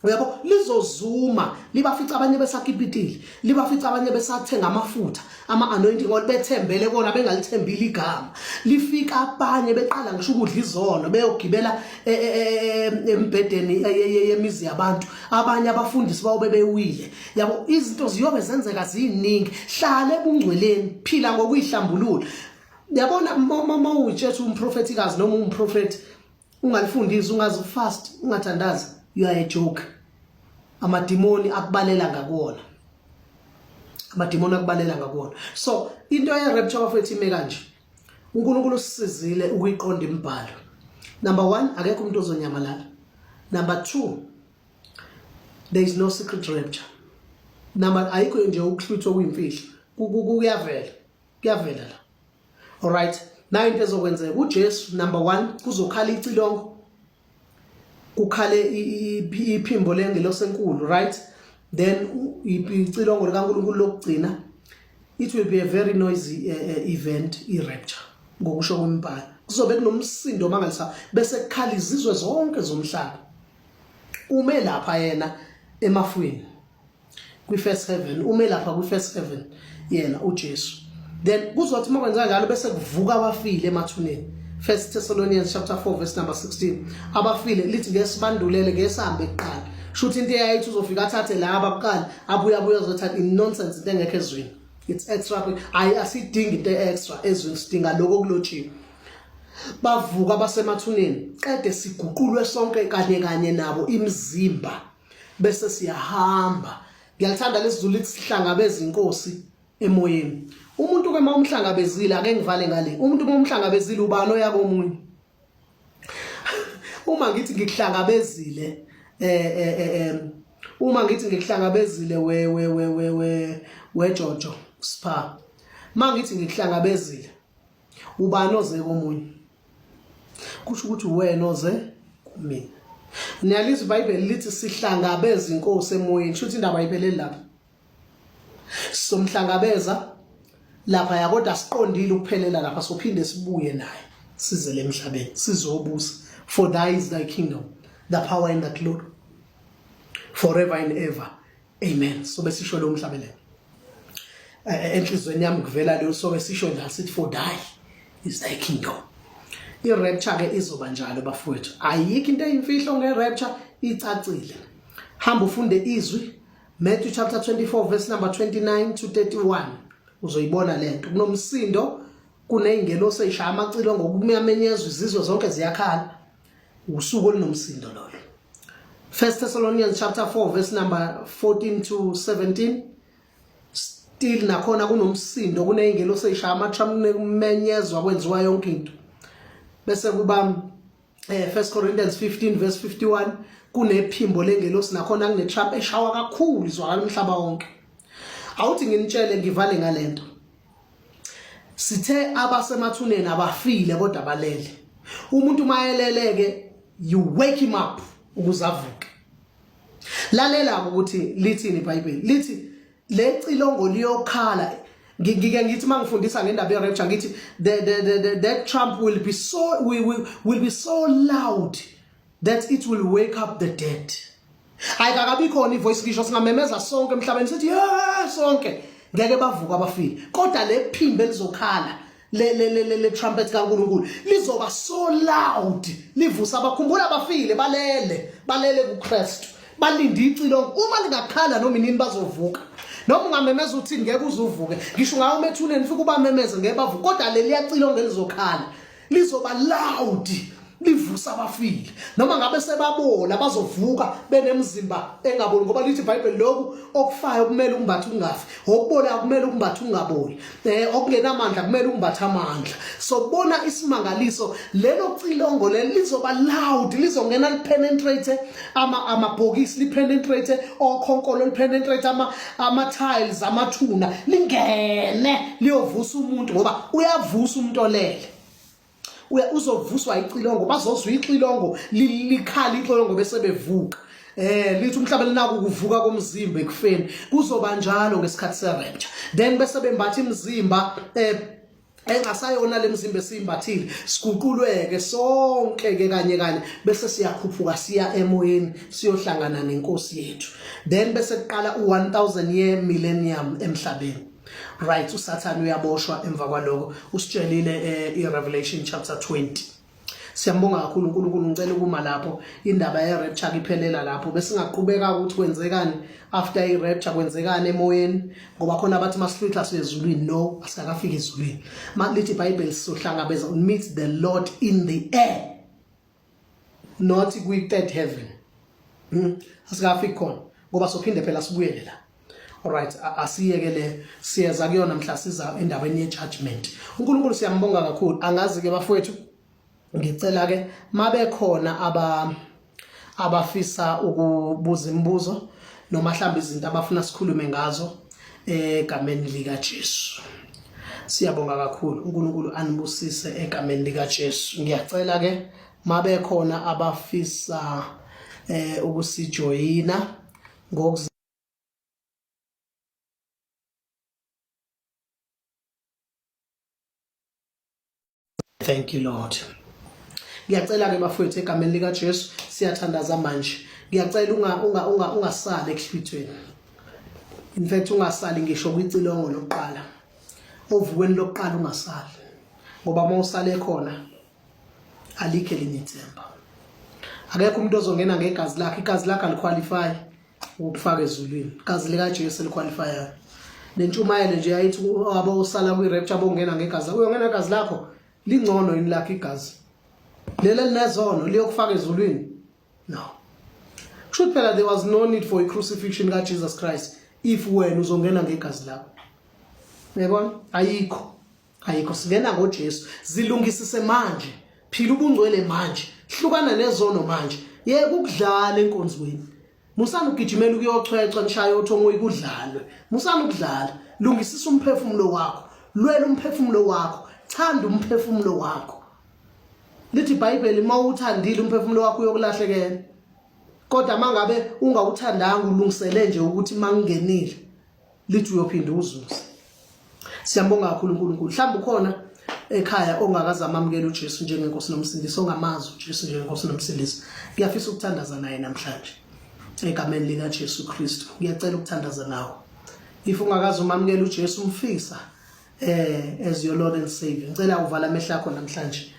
uyabo. Lizozuma libafica abanye besakipitile, libafica abanye besathenga amafutha, ama-anointing oil, bethembele kona, bengalithembile igama. Lifika abanye beqala ngisho ukudla izono, beyogibela embhedeni yemizi yabantu. Abanye abafundisi bawo bebewile. Yabo, izinto ziyobe zenzeka ziningi. Hlala ebungcweleni, phila ngokuyihlambulula. Yabona, uma uyitshetha umprofethikazi noma umprofethi, ungalifundisi, ungazi fast, ungathandazi, you are a joke. Amadimoni akubalela ngakuwona, amadimoni akubalela ngakuwona. So into ye-rapture, bafethu, ime kanje. UNkulunkulu usisizile ukuyiqonda imibhalo. Number 1, akekho umuntu ozonyamalala. Number 2, there is no secret rapture. Nama ayikho nje ukuhlwithwa okuyimfihlo. Kuyavela. Kuyavela la. Alright. Nayo into ezokwenzeka uJesu number 1 kuzokhala icilongo. Kukhale iphimbo lengelosi enkulu, right? Then icilongo likaNkulunkulu lokugcina it will be a very noisy event i-rapture ngokusho kwemibhalo kuzobe kunomsindo omangalisa bese kukhala izizwe zonke zomhlaba ume lapha yena emafwini kwi-first heaven ume lapha kwi-first heaven yena uJesu then kuzothi uma kwenzeka njalo bese kuvuka abafile emathuneni First Thessalonians chapter 4 verse number 16 abafile lithi ngeke sibandulele ngeke sihambe kuqala shuthi into eyayithi uzofika athathe laba kuqala abuye abuye azothatha in nonsense into engekho ezwini it's extra ayi asidingi into extra ezwini sidinga lokho okulotshiwe bavuka basemathuneni qede siguqulwe sonke kanye kanye nabo imizimba bese siyahamba ngiyalithanda lesizulu lithi sihlangabeza inkosi emoyeni umuntu ke mawumhlangabezile ake ngivale ngale umuntu uma umhlangabezile ubani oya komunye uma ngithi ngikuhlangabezile eh, eh, eh, eh uma ngithi ngikuhlangabezile we we we we we wejojo spa mangithi ngikuhlangabezile ubani oze komunye kusho ukuthi wena oze kumina niyalizwa iBhayibheli lithi sihlangabeza inkosi emoyeni shuthi indaba ayipheleli lapha somhlangabeza lapha ya kodwa siqondile ukuphelela lapha sophinde sibuye naye sizele emhlabeni sizobusa for thy is thy kingdom the power and the glory forever and ever amen sobe sisho lo mhlabelelo eh, eh, enhlizweni yami kuvela leyo sobe sisho njalo sithi for thy is thy kingdom i-rapture ke izoba njalo bafowethu ayikho into eyimfihlo nge-rapture icacile hamba ufunde izwi Matthew chapter 24 verse number 29 to 31 uzoyibona lento kunomsindo kuneyingelosi eyishaya amacilongo ngokumyamenyezwa izizwe zonke ziyakhala usuku olunomsindo lolo First Thessalonians chapter 4 verse number 14 to 17 still nakhona kunomsindo kuneyingelosi eyishaya amathram kunemenyezwa kwenziwa yonke into bese kuba eh 1 Corinthians 15 verse 51 kunephimbo lengelosi nakhona kune trump eshawa kakhulu izwakala umhlaba wonke awuthi nginitshele ngivale ngalento sithe abasemathuneni abafile kodwa balele umuntu mayeleleke you wake him up ukuze avuke lalela ukuthi lithini iBhayibheli lithi lecilongo liyokhala ngike ngithi mangifundisa ngendaba ye rapture ngithi the that trump will be so will be so loud that it will wake up the dead ayikakabi khona ivoice ngisho singamemeza sonke emhlabeni sithi yeah sonke ngeke bavuka abafile kodwa le phimbo elizokhala le le le le trumpet kaNkuluNkulu lizoba so loud livusa abakhumbula abafile balele balele kuKristu balinde icilongo uma lingakhala noma inini bazovuka noma ungamemeza uthi ngeke uzuvuke ngisho ungayo umethuneni ufike ubamemeze ngeke bavuke kodwa leli yacilongo elizokhala lizoba loud livusa abafile noma ngabe sebabola bazovuka benemizimba engaboli ngoba lithi iBhayibheli lokhu okufayo kumele ukumbatha ungafi okubola kumele ukumbatha ungaboli eh okungenamandla kumele ukumbatha amandla so bona isimangaliso lelo cilongo leli lizoba loud lizongena lipenetrate ama amabhokisi lipenetrate okhonkolo lipenetrate ama ama tiles amathuna lingene liyovusa umuntu ngoba uyavusa umuntu olele uya uzovuswa icilongo bazozwa icilongo likhala icilongo bese bevuka eh lithi umhlaba linako ukuvuka komzimba ekufeni kuzoba njalo ngesikhathi se rapture then bese bembatha imizimba eh engasayona lemizimba esiyimbathile siguqulweke sonke ke kanye kanye bese siyakhuphuka siya emoyeni siyohlangana nenkosi yethu then bese kuqala u1000 year millennium emhlabeni right usathane uyaboshwa emva kwaloko usitshelile eh, iRevelation chapter 20 Siyambonga kakhulu uNkulunkulu ngicela ukuma lapho indaba ye rapture iphelela lapho besingaqhubeka ukuthi kwenzekani after i rapture kwenzekani emoyeni ngoba khona abathi masihlwitha siyezulwini no asikakafiki ezulwini malithi iBhayibheli sizohlangabeza meet the Lord in the air not kwi third heaven asikafiki khona ngoba sophinde phela sibuyele la Alright asiyeke le siyeza kuyona mhla siza endabeni ye judgment uNkulunkulu siyambonga kakhulu angazi ke bafowethu ngicela ke mabe khona aba abafisa ukubuza imibuzo noma mhlawumbe izinto abafuna sikhulume ngazo egameni lika Jesu. Siyabonga kakhulu, uNkulunkulu anibusise egameni lika Jesu. Ngiyacela ke mabekhona abafisa eh ukusijoyina ngokuz Thank you Lord. Ngiyacela ke bafowethu egameni lika Jesu siyathandaza manje. Ngiyacela unga unga unga ungasali ekuhlwithweni. In fact ungasali ngisho kwicilongo lokuqala. Ovukweni lokuqala ungasali. Ngoba uma usale khona alikho elinye ithemba. Akekho umuntu ozongena ngegazi lakhe, igazi lakhe aliqualify. ukufaka ezulwini igazi likaJesu eliqualifyayo nentshumayelo nje yayithi abo usala kwi-rapture abongena ngegazi uyongena igazi lakho lingcono yini lakho igazi leli elinezono liyokufaka ezulwini no kusho phela there was no need for i-crucifixion kaJesus Christ if wena uzongena ngegazi lakho uyabona ayikho Ayikho singena ngoJesu. Zilungisise manje. Phila ubungcwele manje. Hlukana nezono manje. Yeka ukudlala enkonzweni. Musani ukugijimela ukuyochwechwa nishaye othongo kudlalwe. Musani ukudlala. Lungisisa umphefumulo wakho. Lwela umphefumulo wakho. Thanda umphefumulo wakho. Lithi iBhayibheli uma uwuthandile umphefumulo wakho uyokulahlekela. Kodwa mangabe ungawuthandanga ulungisele nje ukuthi mangingenile lithi uyophinda uzuze siyambonga kakhulu uNkulunkulu mhlawumbe ukhona ekhaya ongakaze amamukele uJesu njengenkosi nomsindisi ongamazi uJesu njengenkosi nomsindisi ngiyafisa ukuthandaza naye namhlanje egameni likaJesu Kristu ngiyacela ukuthandaza nawe if ungakaze umamukele uJesu umfisa eh as your Lord and Savior ngicela uvala amehlo akho namhlanje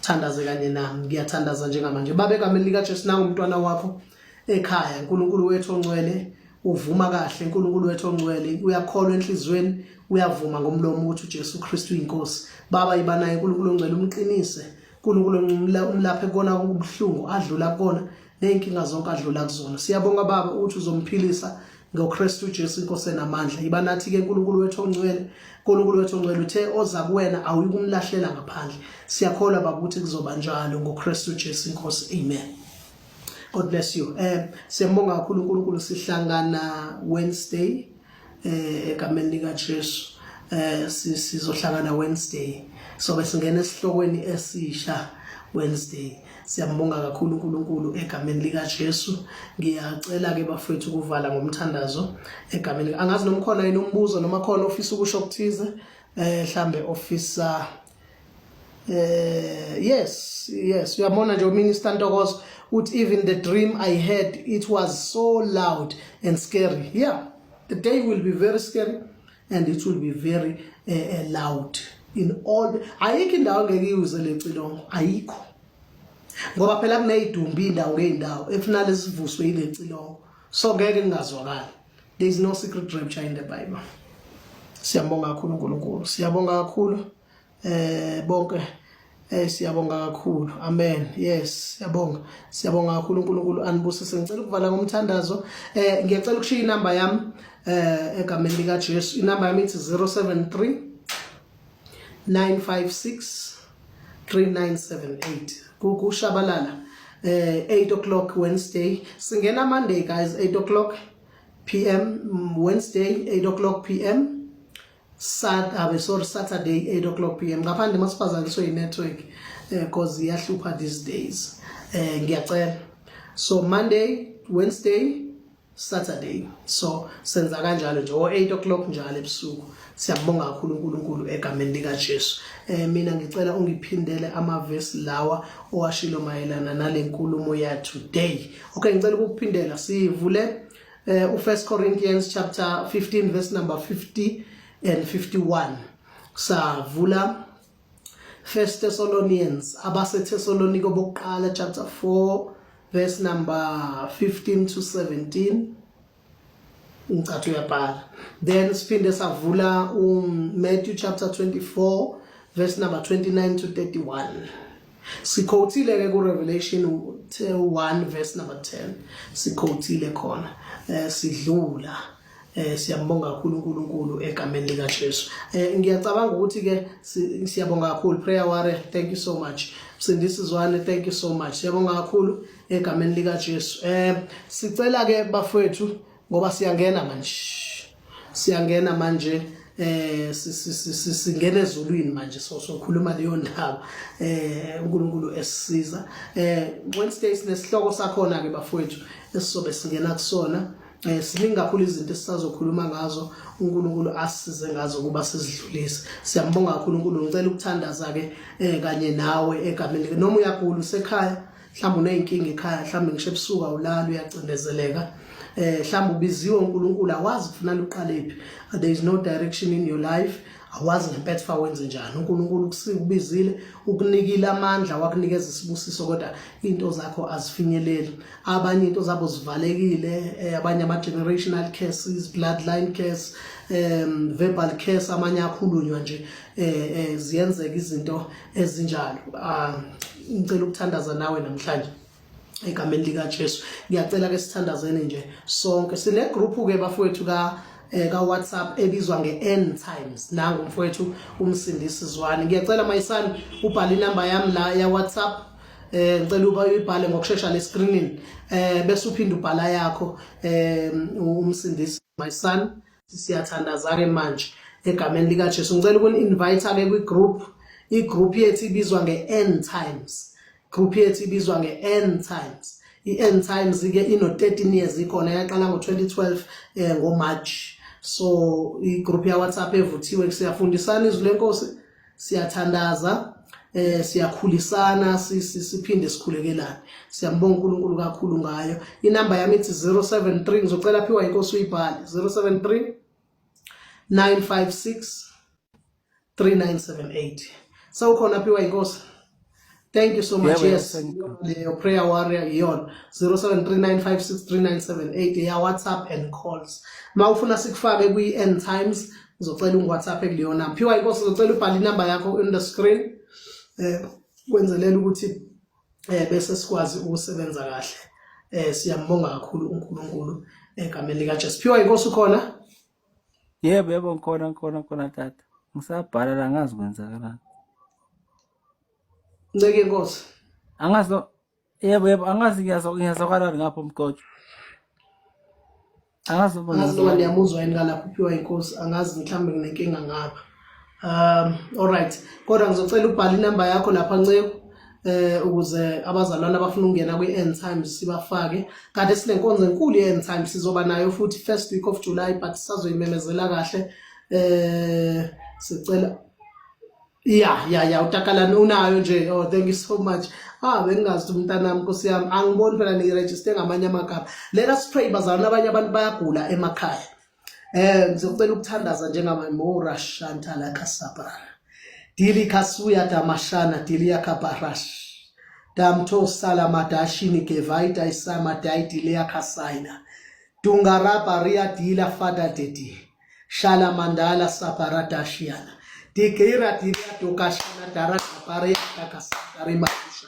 thandaze kanye nami ngiyathandaza njengamanje babe egameni likaJesu nangu umntwana wakho ekhaya uNkulunkulu wethu ongcwele uvuma kahle uNkulunkulu wethu ongcwele uyakholwa enhlizweni uyavuma ngomlomo ukuthi uJesu Kristu uyinkosi baba iba naye uNkulunkulu ongcwele umqinise uNkulunkulu umlaphe kona ubuhlungu adlula kona nezinkinga zonke adlula kuzona siyabonga baba ukuthi uzomphilisa ngoKristu Jesu inkosi enamandla iba nathi ke uNkulunkulu wethu ongcwele uNkulunkulu wethu ongcwele uthe oza kuwena awuyikumlahlela ngaphandle siyakholwa baba ukuthi kuzoba njalo ngoKristu Jesu inkosi amen God bless you. Eh siyambonga kakhulu uNkulunkulu sihlangana Wednesday eh egameni lika Jesu. Eh sizohlangana Wednesday. Sobe singena esihlokweni esisha Wednesday. Siyambonga kakhulu uNkulunkulu egameni lika Jesu. Ngiyacela ke bafethu ukuvala ngomthandazo egameni. Angazi noma khona yini umbuzo noma khona ofisa ukusho okuthize eh mhlambe ofisa Eh yes, yes, uyabona nje uMinister Ntokozo uthi even the dream I had it was so loud and scary. Yeah, the day will be very scary and it will be very loud in all ayikho indawo ngeke iyuze lecilongo ayikho ngoba phela kuneyidumbi indawo ngeindawo efuna lesivuswe ilecilongo so ngeke kungazwakali there is no secret rapture in the bible siyabonga kakhulu uNkulunkulu siyabonga kakhulu eh bonke eh siyabonga kakhulu amen yes siyabonga siyabonga kakhulu uNkulunkulu anibusise ngicela ukuvala ngomthandazo eh ngiyacela ukushiya inamba yami eh egameni lika Jesu inamba yami ithi 073 956 3978 kukushabalala eh 8 o'clock Wednesday singena Monday guys 8 o'clock PM Wednesday 8 o'clock PM Sat abe sorry Saturday 8 o'clock PM ngaphandle masiphazanyiswe i-network eh cause iyahlupha these days eh ngiyacela so Monday Wednesday Saturday so senza kanjalo nje o 8 o'clock njalo ebusuku siyabonga kakhulu uNkulunkulu egameni lika Jesu eh mina ngicela ungiphindele amavesi lawa owashilo mayelana nalenkulumo ya today okay ngicela ukukuphindela sivule eh u1 Corinthians chapter 15 verse number 50 and 51 savula First Thessalonians abaseThessalonike bokuqala chapter 4 verse number 15 to 17 ngicathi uyabhala then siphinde savula uMatthew chapter 24 verse number 29 to 31 Sikhothile ke ku Revelation 1 verse number 10 sikhothile khona eh sidlula eh siyambonga kakhulu uNkulunkulu egameni lika Jesu eh ngiyacabanga ukuthi ke siyabonga kakhulu prayer warrior thank you so much Msindisi Zwane thank you so much siyabonga kakhulu egameni lika Jesu eh sicela ke bafowethu Ngoba siyangena manje, siyangena manje, singena ezulwini manje, so sokhuluma leyo ndaba uNkulunkulu esisiza. Wednesday sinesihloko sakhona ke bafowethu esizobe singena kusona. Siningi kakhulu izinto esisazokhuluma ngazo, uNkulunkulu asisize ngazo ukuba sizidlulise. Siyambonga kakhulu uNkulunkulu. Ngicela ukuthandaza ke kanye nawe egameni, noma uyagula usekhaya, mhlawumbe uneyinkinga ekhaya, mhlawumbe ngisho ebusuku awulali, uyacindezeleka, mhlawumbe ubiziwe uNkulunkulu, awazi kufanele uqalephi, there is no direction in your life, awazi ngempela fa wenze njani. uNkulunkulu ukubizile, ukunikile amandla, wakunikeza isibusiso, kodwa into zakho azifinyeleli. Abanye into zabo zivalekile, abanye ama generational curses, bloodline curse, verbal curse, amanye akhulunywa nje, ziyenzeka izinto ezinjalo. Ngicela ukuthandaza nawe namhlanje egameni lika Jesu. Ngiyacela ke sithandazeni nje sonke. Sine group ke bafowethu ka WhatsApp ebizwa nge-End Times. Nangu mfowethu uMsindisi Zwane. Ngiyacela mayisani ubhale inamba yami la ya WhatsApp. Ngicela uba uyibhale ngokushesha le screening, bese uphinda ubhala yakho, uMsindisi my son. Siyathandaza ke manje egameni lika Jesu. Ngicela ukuni-invite ke kwi group. I group yethu ibizwa nge-End Times. Group yethu ibizwa nge-End Times. I-End Times ke ino 13 years ikhona, yaqala ngo-2012 ngo-March. So i-group ya WhatsApp evuthiwe, siyafundisana izwi lenkosi, siyathandaza, siyakhulisana, siphinde sikhulekelane. Siyambonga uNkulunkulu kakhulu ngayo. Inamba yami ithi 073, ngizocela phiwa inkosi uyibhale, 073 956 3978. Sewukhona phiwa inkosi? Thank you so much. Yebo, Yes. sengikhona. Leyo prayer warrior iyona 0739563978 ya WhatsApp and calls. Ma ufuna sikufake kwi End Times, uzocela ungi-WhatsApp kuleyo number. Phiwa inkosi, uzocela ubhale inamba yakho on the screen kwenzelela ukuthi bese sikwazi ukusebenza kahle. Siyambonga kakhulu uNkulunkulu egameni lika Jesu. Phiwa inkosi, ukhona? Yebo, ngikhona tata. Ngisabhala la, ngazi kwenzakalani. Nceke inkosi. Angazi yebo, angazi ngiyazwakala ngapho mgojo. Angazi noma Angazi noma ngiyazwakala. niyamuzwa yini kalapho uphiwa inkosi, angazi mhlawumbe nginenkinga ngapha. Alright, kodwa ngizocela ubhale inamba yakho lapha Nceku ukuze abazalwane abafuna ukungena kwi-End Times sibafake. Kade sinenkonzo enkulu ye-End Times, sizoba nayo futhi first week of July, but sisazoyimemezela kahle. Sicela ya utakalani unayo nje. Oh, thank you so much. Ah, bengingazi ukuthi umntanami, nkosi yami, angiboni phela niregister ngamanye amagama. Let us pray bazalwane, abanye abantu bayagula emakhaya. Ngizocela ukuthandaza njengamamora shanta la kasabara. Dili kasuya damashana dili yakabarash. Damto salamadashini gevaita isama daidile yakasaina. Dungaraba ria dila fada dedi. Shala mandala saparadashiana. Digira diria dokashana daraka paria takasatari makusha.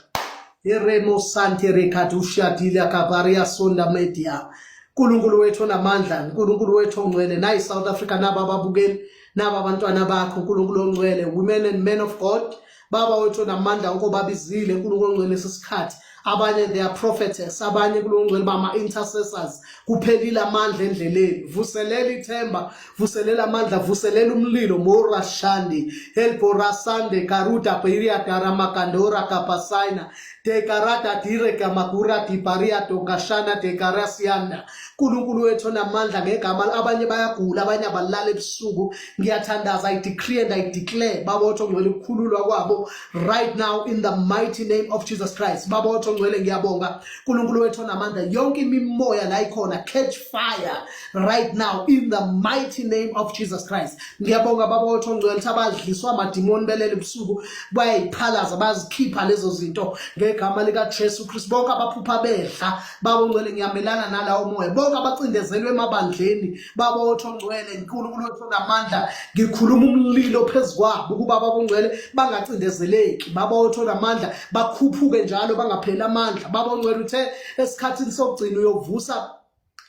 Eremo sante rekadusha dila kabaria sonda media. Nkulunkulu wethu onamandla, Nkulunkulu wethu ongcwele, nayi South Africa, naba ababukeli, naba abantwana bakho, Nkulunkulu ongcwele, women and men of God, Baba wethu onamandla, okobabizile, Nkulunkulu ongcwele, lesikhathi. Abanye they are prophetess, abanye Nkulunkulu ongcwele bama intercessors. Kuphelile amandla endleleni. Vuselela ithemba, vuselela amandla, vuselela umlilo. Mora shandi, elbora sande, karuda beria daramakandora kapasaina, dekarada dire kamakura dibaria dongashana dekarasianda. Nkulunkulu wethu onamandla, ngegama, abanye bayagula, abanye abalala ebusuku. Ngiyathandaza, I decree and I declare, Baba wethu ongcwele, ukukhululwa kwabo right now in the mighty name of Jesus Christ. Baba wethu ongcwele, ngiyabonga. Nkulunkulu wethu onamandla, yonke imimoya la ikhona, catch fire right now in the mighty name of Jesus Christ. Ngiyabonga Baba wethu ongcwele ukuthi abadliswa amadimoni belele ebusuku bayayiphalaza, bazikhipha lezo zinto ngegama lika Jesu Christ. Bonke abaphupha bedla, Baba ongcwele, ngiyamelana nalawo moya. Bonke abacindezelwe emabandleni, Baba wethu ongcwele, Nkulunkulu wethu onamandla, ngikhuluma umlilo phezu kwabo ukuba Baba ongcwele bangacindezeleki. Baba wethu onamandla, bakhuphuke njalo, bangapheli amandla. Baba ongcwele, uthe esikhathini sokugcina uyovusa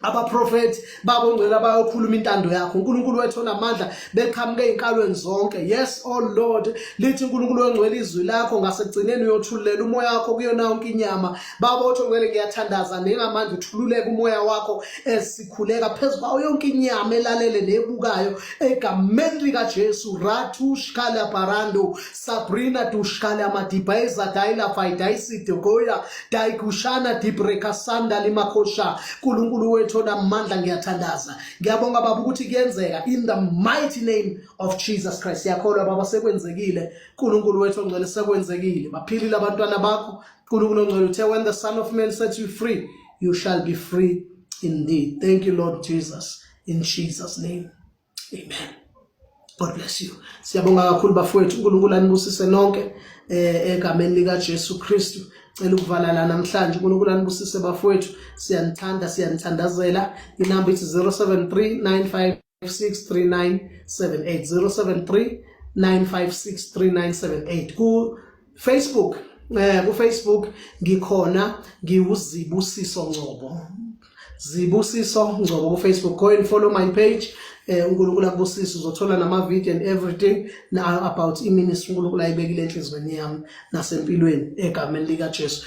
Abaprofethi babongcwele abayokhuluma intando yakho, uNkulunkulu wethu onamandla, beqhamuke ezinkalweni zonke. Yes, oh Lord, lithi uNkulunkulu ongcwele izwi lakho, ngasekugcineni uyothululela umoya wakho kuyona yonke inyama. Baba othi ongcwele, ngiyathandaza nengamandla uthululeke umoya wakho esikhuleka phezu kwayo yonke inyama elalele nebukayo egameni likaJesu. Ratushkala barando Sabrina dushkala madibaeza daila faidaisidogoya Dayigushana dibrekasanda limakhosha. Nkulunkulu wethu onamandla, ngiyathandaza. Ngiyabonga baba ukuthi kuyenzeka in the mighty name of Jesus Christ. Siyakholwa baba, sekwenzekile. Nkulunkulu wethu ongcwele, sekwenzekile. Baphilile abantwana bakho. Nkulunkulu ongcwele uthe, when the Son of Man sets you free, you shall be free indeed. Thank you, Lord Jesus, in Jesus' name. Amen. God bless you. Siyabonga kakhulu bafowethu, uNkulunkulu anibusise nonke egameni lika Jesu Kristu. Cela ukuvala la namhlanje. uNkulunkulu anibusise bafowethu. Siyanithanda, siyanithandazela. Inamba ithi 073 956 3978, 073 956 3978. Ku Facebook, ku Facebook ngikhona, ngiwuZibusiso Ngcobo. Zibusiso Ngcobo ku Facebook. Go and follow my page. uNkulunkulu akubusise, uzothola nama video and everything now about i-ministry uNkulunkulu ayibekile enhlizweni yami nasempilweni egameni lika Jesu.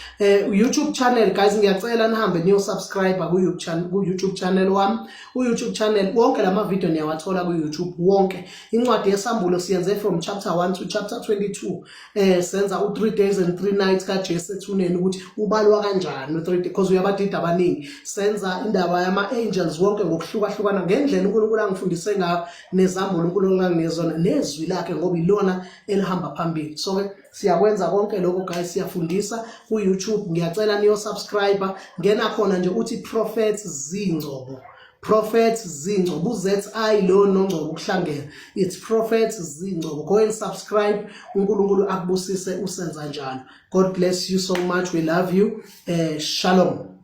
YouTube channel, guys, ngiyacela nihambe niyo subscribe ku YouTube channel, ku YouTube channel wami. Ku YouTube channel wonke lama video niyawathola ku YouTube wonke. Incwadi yesambulo siyenze from chapter 1 to chapter 22. Senza u3 days and 3 nights kaJesu ethuneni, ukuthi ubalwa kanjani u3, because uyabadida abaningi. Senza indaba yama angels wonke ngokuhlukahlukana ngendlela uNkulunkulu angifundise ngayo nezambulo uNkulunkulu anginezona nezwi lakhe, ngoba ilona elihamba phambili. So ke siyakwenza konke lokho, guys, siyafundisa ku YouTube. Ngiyacela niyo subscribe, ngena khona nje uthi Prophet Zingcobo. Prophet Zingcobo, uZI lo noNgcobo ukuhlangena. It's Prophet Zingcobo. Go and subscribe. uNkulunkulu akubusise usenza njalo. God bless you so much. We love you. Shalom.